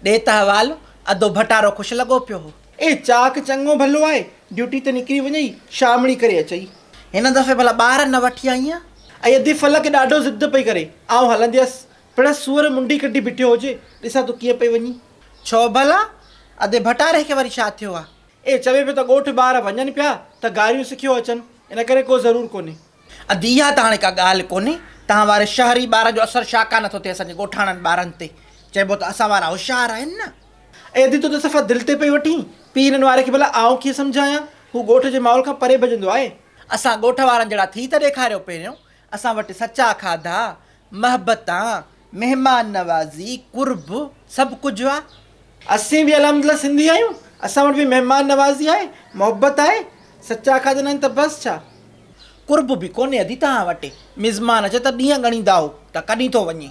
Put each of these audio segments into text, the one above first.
ڏي ته حوالو، ادو ڀٽارو خوش لڳو پيو هو. اي چاڪ چڱو ڀلو آهي، ڊيوٽي تي نڪري وڃئي، شامڙي ڪري اچئي. هن دفعي ڀلا ٻار نه وٺي آئينء؟ اي ادي فلڪ ڏاڍو ضد پئي ڪري، آئون هلنديس. پڻس سوئر منڍي ڪڍي بيٺو هجي، ڏسان تون ڪيئن پئي وڃين. ڇو ڀلا؟ ادي ڀٽاري کي وري ڇا ٿيو آ؟ اي چوي پيو ته ڳوٺ ٻار وڃن پيا ته گاريون سکيو اچن، ان ڪري ڪو ضرور ڪونهي. ادي اها ته هاڻي ڪا ڳالهه ڪونهي، توهان واري شهري ٻارن جو اثر ڇا ڪانه ٿو ٿئي اسان جي ڳوٺاڻن ٻارن تي، چئبو ته اسان وارا هوشيار آهن نه. اي ادي تون ته صفا دل تي پئي وٺين، پيء هنن واري کي ڀلا آئون ڪيئن سمجهايان، هو ڳوٺ جي ماحول کان پري ڀڄندو آهي. اسان ڳوٺ وارن جهڙا ٿي ته ڏيکاريو پهريون، اسان وٽ سچا کاڌا، محبتان، مهمان نوازي، قرب، سڀ ڪجهه آ. اسين به الحمدلله سنڌي آهيون، اسان وٽ به مهمان نوازي آهي، محبت آهي، سچا کاڌا ناهن ته بس ڇا؟ قرب به ڪونهي ادي توهان وٽ، مزمان اچي ته ڏينهن ڳڻيندا هو ته ڪڏهن ٿو وڃي.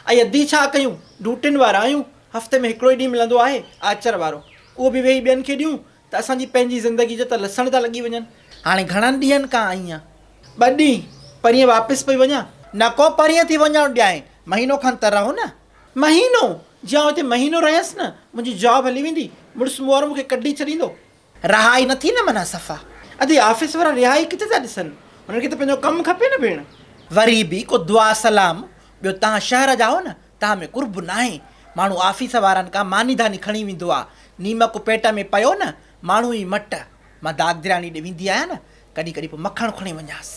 ائي ادي ڇا ڪيون، ڊوٽين وارا آهيون، هفتي ۾ هڪڙو ئي ڏينهن ملندو آهي آچر وارو، اهو به ويهي ٻين کي ڏيون ته اسان جي پنهنجي زندگي جا ته لسڻ ٿا لڳي وڃن. هاڻي گهڻن ڏينهن کان آئين آن؟ ٻه ڏينهن، پرينء واپس پئي وڃان. نه ڪو پرينء ٿي وڃڻ ڏيانء، مهينو کن ته رهو نه. مهينو! جي آئون هتي مهينو رهيس نه، منهنجي جاب هلي ويندي، مڙس مون وارو مون کي ڪڍي ڇڏيندو. رهائي نه ٿي نه معنيٰ صفا. ادي آفيس وارا رهائي ڪٿي ٿا ڏسن، هنن کي ته پنهنجو ڪم کپي نه ڀيڻ. وري به ڪو دعا سلام، ٻيو تهان شهر جا آهو نه، تهان ۾ قرب ناهي، ماڻهو آفيس وارن کان ماني ڌاني کڻي ويندو آ، نيمڪ پيٽ ۾ پيو نه، ماڻهو ئي مٽ. مان داغدرياڻي ڏي ويندي آهيان نه، ڪڏهن ڪڏهن پوء مکڻ کڻي وڃانس،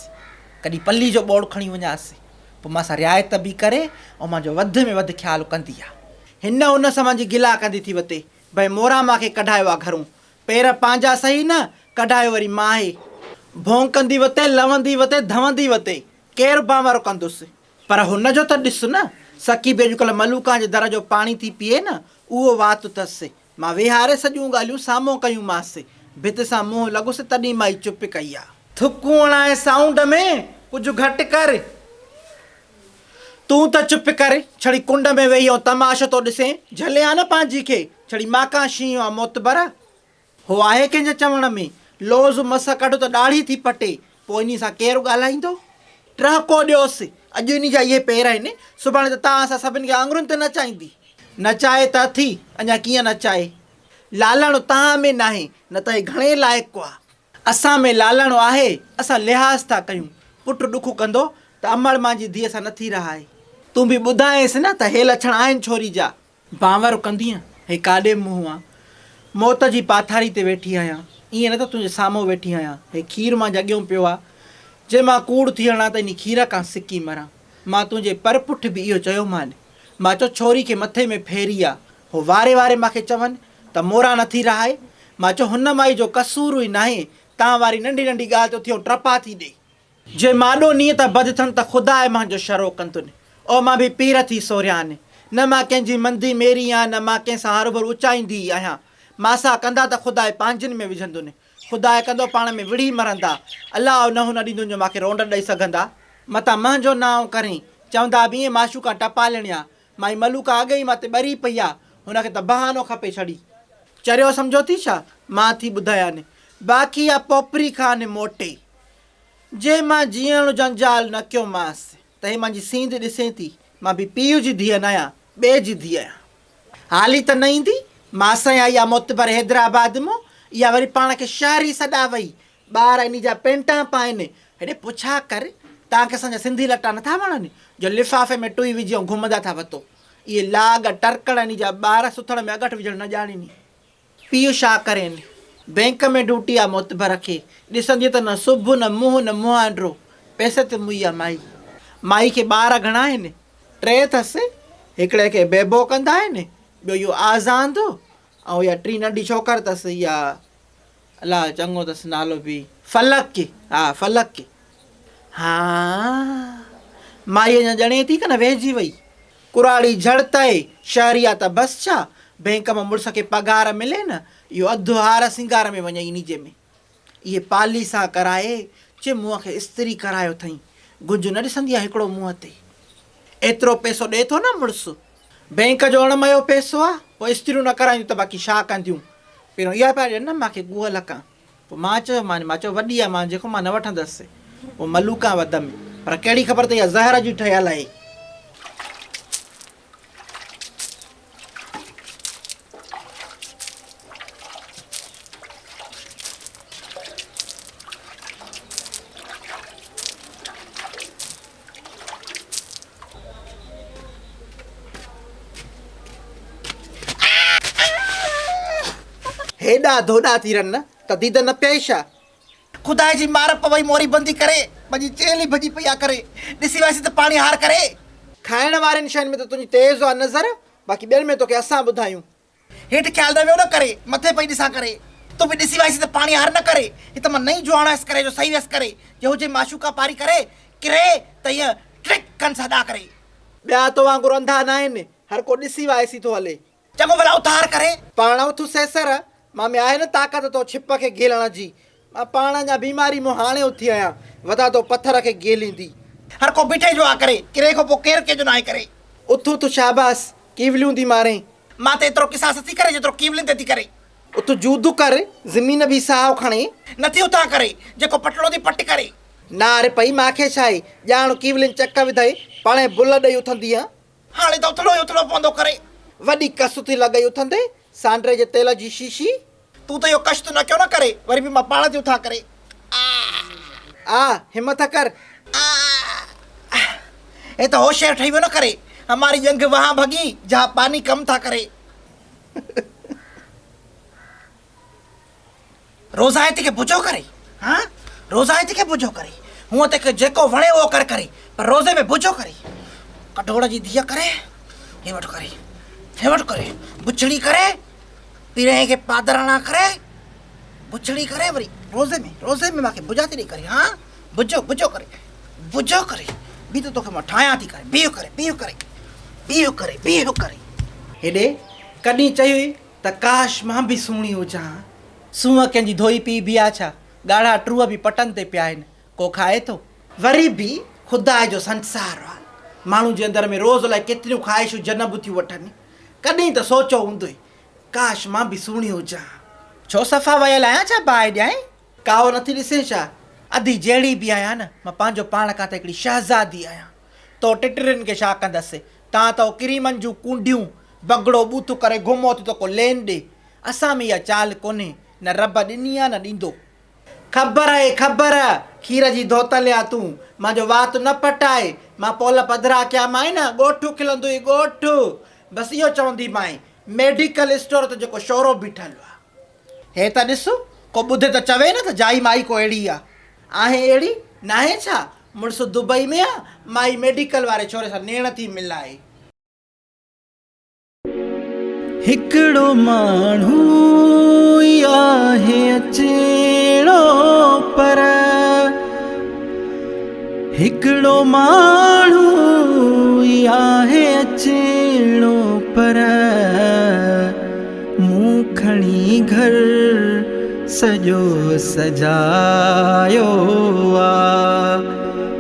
ڪڏهن پلي جو ٻوڙ کڻي وڃانس، پوء مان سان رعايت به ڪري ۽ مان جو وڌ ۾ وڌ خيال ڪندي آ. هن ان سان مان جي گلا ڪندي ٿي وتي، ڀئي موران مان کي ڪڍايو آ گهرون، پير پنهنجا سهي نه، ڪڍايو وري ماهي. ڀونڪندي وتي، لوندي وتي، ڌوندي وتي، ڪير بانورو ڪندس. پر هن جو ته ڏس نه، سڪي به اڄڪلهه ملوڪان جي در جو پاڻي ٿي پيئي نه، اهو وات اٿس. مان ويهاري سڄيون ڳالهيون سامهون ڪيون مانس. ڀت سان منهن لڳس تڏهن مائي چپ ڪئي آ. ٿڪون هڻائين سائونڊ ۾ ڪجهه گهٽ ڪر. تون ته چپ ڪر، ڇڙي ڪنڊ ۾ ويهي ۽ تماشو ٿو ڏسين، جهلي آ نه پنهنجي کي، ڇڙي ماڪان شينهن آ معتبر. هو آهي ڪنهن جي چوڻ ۾، لوز مس ڪڍ ته ڏاڙهي ٿي پٽي، پوء انهي سان ڪير ڳالهائيندو؟ ٽهڪو ڏيوس، اڄ انهي جا اهي پير آهن، سڀاڻي ته تان اسان سڀن کي آڱرين تي نچائيندي. نچائي ته اٿي، اڃا ڪيئن نچائي. لالڻ تان ۾ ناهي، نه ته هي گهڻي لائق آ. اسان ۾ لالڻ آهي، اسان لحاظ ٿا ڪيون. پٽ ڏک ڪندو ته امڙ مانجي ڌيء سان نٿي رهائي. تون به ٻڌائينس نه ته هي لڇڻ آهن ڇوري جا. بانور ڪندينء، هي ڪاڏي منهن آ. موت جي پاٿاري تي ويٺي آهيان. ائين نه ته تنهنجي سامهون ويٺي آهيان. هي کير مان جڳيون پيو آ. جي مان ڪوڙ ٿي هڻان ته انهي کير کان سڪي مران. مان تنهنجي پر پٺ به اهو چيومان. مان چيو ڇوري کي مٿي ۾ ڦيري آ. هو واري واري مان کي چون ته موران نٿي رهائي. مان چيو هن مائي جو قصور ئي ناهي. تان واري ننڍي ننڍي ڳالهه تي اٿي ۽ ٽپا ٿي ڏئي. جي ماڏو نيت بد ٿن ته خدا مانجو شرو ڪندن. او مان به پير ٿي سوريان. نه مان ڪنهن جي مندي ميري آن نه مان ڪنهن سان هروڀرو اچائيندي ئي آهيان. ماسا ڪندا ته خدا پنهنجن ۾ وجهندن. خدا ڪندو پاڻ ۾ وڙهي مرندا. الله او نهون نه ڏيندن جو مان کي رونڊ ڏئي سگهندا. متان منهنجو نانء ڪرين. چوندا به ائين معشوقان ٽپالڻيا. مائي ملوڪا اڳي ئي مان تي ٻري پئي آ. هن کي ته بهانو کپي ڇڙي. چريو سمجهو ٿي ڇا؟ مان ٿي ٻڌايان. باقي اها پوپري کان موٽي. جي مان جيئڻ جنجال نه ڪيومانس ته هي مانجي سينڌ ڏسين ٿي، مان به پيء جي ڌيء ناهيان، ٻئي جي ڌيء آهيان. حالي ته نه ايندي، ماسئين آئي آ معتبر حيدرآباد مون، اها وري پاڻ کي شهري سڏا وئي، ٻار انهي جا پينٽان پائين، هيڏي پڇا ڪر، توهان کي اسان جا سنڌي لٽا نٿا وڻن، جو لفافي ۾ ٽوئي وجهي ۽ گهمندا ٿا وتو. اهي لاڳ ٽرڪڙ انهي جا ٻار سٿڻ ۾ اڳٺ وجهڻ نه ڄاڻين. پيء شا ڪرين. بئنڪ ۾ ڊوٽي آ معتبر کي. ڏسندينء ته نه سڀ نه منهن نه مهانڊو. پئسي تي موئي آ مائي. مائي کي ٻار گهڻا آهن؟ ٽي اٿس. هڪڙي کي بيبو ڪندا آهن، ٻيو اهو آزاند ۽ اها ٽين ننڍي ڇوڪر اٿس اها الا چڱو اٿس نالو به فلڪ ها فلڪ. ها مائي اڃا ڄڻي ٿي ڪنه ويهجي وئي. ڪراڙي جھڙ تئي، شهري آ ته بس ڇا؟ بئنڪ مان مڙس کي پگهار ملي نه، اهو اڌ هار سينگار ۾ وڃئي انهي جي ۾. اهي پاليسان ڪرائي، چي منهن کي استري ڪرايو اٿئين. گهنج نه ڏسندي آ هڪڙو منهن تي. ايترو پئسو ڏئي ٿو نه مڙس. بئنڪ جو اڻ ميو پئسو آ، پوء استريون نه ڪرائينديون ته باقي ڇا ڪنديون؟ پهريون اها پيا ڏين نه مان کي گوهه لڪان. پوء مان چيو مان، مان چيو وڏي آ مان جيڪو مان نه وٺندس. پوء ملوڪان وڌم. پر ڪهڙي خبر ته اها زهر جي ٺهيل آهي. هيڏا ڌوڏا ٿي رن ته ديد نه پيئي ڇا؟ خدا جي مار پوئي موري بندي ڪري، منهنجي چيلهه ئي ڀڄي پئي آ ڪري، ڏسي وائسي ته پاڻي هار ڪري. کائڻ وارين شين ۾ ته تنهنجي تيز آ نظر، باقي ٻين ۾ توکي اسان ٻڌايون. هيٺ خيال نه ويو نه ڪري، مٿي پئي ڏسان ڪري. تون به ڏسي وائسي ته پاڻي هار نه ڪري، هت مان نئين جواڻ آيس ڪري جو سهي ويس ڪري، جي هجي معشوقه پاري ڪري، ڪري ته ائين ٽرڪ ڪن سان ڏا ڪري. ٻيا تو وانگر انڌا ناهن، هر ڪو ڏسي وائسي ٿو هلي. چڱو ڀلا اٿار ڪري. پاڻ اٿ سيسر، مان ۾ آهي نه طاقت تو ڇپ کي گهيلڻ جي. مان پاڻ اڃا بيماري مون هاڻي اٿي آهيان، وڌان تو پٿر کي گهيليندي. هر ڪو بيٺي جو آ ڪري، ڪري کان پوء ڪير ڪنهن جو ناهي ڪري. اٿ اٿ شاباس، ڪيوليون ٿي مارين. مان ته ايترو قصاص ٿي ڪري جيترو ڪيولين تي ٿي ڪري. اٿ جود ڪر، زمين به ساهه کڻي. نٿي اٿان ڪري، جيڪو پٽڙو ٿي پٽ ڪري. نار پئي ماکي ڇائي، ڄاڻ ڪيولين چڪ وڌئي، پاڻهي بل ڏئي اٿندينء. هاڻي ته اٿلو ئي اٿلو پوندو ڪري. وڏي ڪس ٿي لڳئي اٿندي، سانڊري جي تيل جي شيشي. تون ته اهو ڪشت نه ڪيو نه ڪري، وري به مان پاڻ ٿي اٿان ڪري. آ همٿ ڪر. آ هي ته هوشيار ٺهي ويو نه ڪري. هماري ڄنگهه وهان ڀڳي، جها پاني ڪم ٿا ڪري. روزائتي کي بجو ڪري ها روزائتي کي بجو ڪري هونء ته جيڪو وڻي اهو ڪر ڪري پر روزي ۾ بجو ڪري ڪڍوڙ جي ڌيء ڪري هي وٺ ڪري هي وٺ ڪري بڇڙي ڪري پيرين کي پادراڻا ڪري بڇڙي ڪري وري روزي ۾ روزي ۾ ماکي بجا ٿي ڏي ڪري ها بجو بجو ڪري بجو ڪري بي ته توکي مان ٺاهيان ٿي ڪري بيهه ڪري بيهه ڪري بيهه ڪري بيهه ڪري. هيڏي ڪڏهن چيو ئي ته ڪاش مان به سهڻي هجان ها. سونهن ڪنهن جي ڌوئي پيئبي آ ڇا؟ ڳاڙها ٽوهه به پٽن تي پيا آهن، ڪو کائي ٿو؟ وري به خدا جو سنسار آ. ماڻهو جي اندر ۾ روز الائي ڪيتريون خواهشون جنم ٿيون وٺن. ڪڏهن ته سوچيو هوندوئي، ڪاش مان به سهڻي هجان ها. ڇو صفا ويل آهيان ڇا باهه ڏيانء؟ ڪائو نٿي ڏسين ڇا؟ اڌي جهڙي به آهيان نه، مان پنهنجو پاڻ کان ته هڪڙي شهزادي آهيان. تو ٽٽرين کي ڇا ڪندس؟ تان ته ڪريمن جون ڪونڊيون بگڙو ٻوٿ ڪري گهمو ٿي ته ڪو لين ڏي. اسان ۾ اها چال ڪونهي، نه رب ڏني آ نه ڏيندو. خبر اهي خبر، کير جي ڌوتل آ تون، مانجو وات نه پٽاء، مان پول پڌرا ڪيامانء نه، ڳوٺ کلندوئي ڳوٺ. بس اهو چونديمانء، ميڊيڪل اسٽور تي جيڪو شورو بيٺل آ. هي ته ڏس، ڪو ٻڌي ته چوي نه ته جائي مائي ڪو اهڙي آ. آهي اهڙي ناهي ڇا؟ مڙس دبئي ۾ آ، مائي ميڊيڪل واري ڇوري سان نيڻ ٿي ملائي. هڪڙو ماڻهو ئي آهي اچڻو پر هڪڙو ماڻهو ئي آهي اچڻو پر مون کڻي گهر سڄو سجايو آ.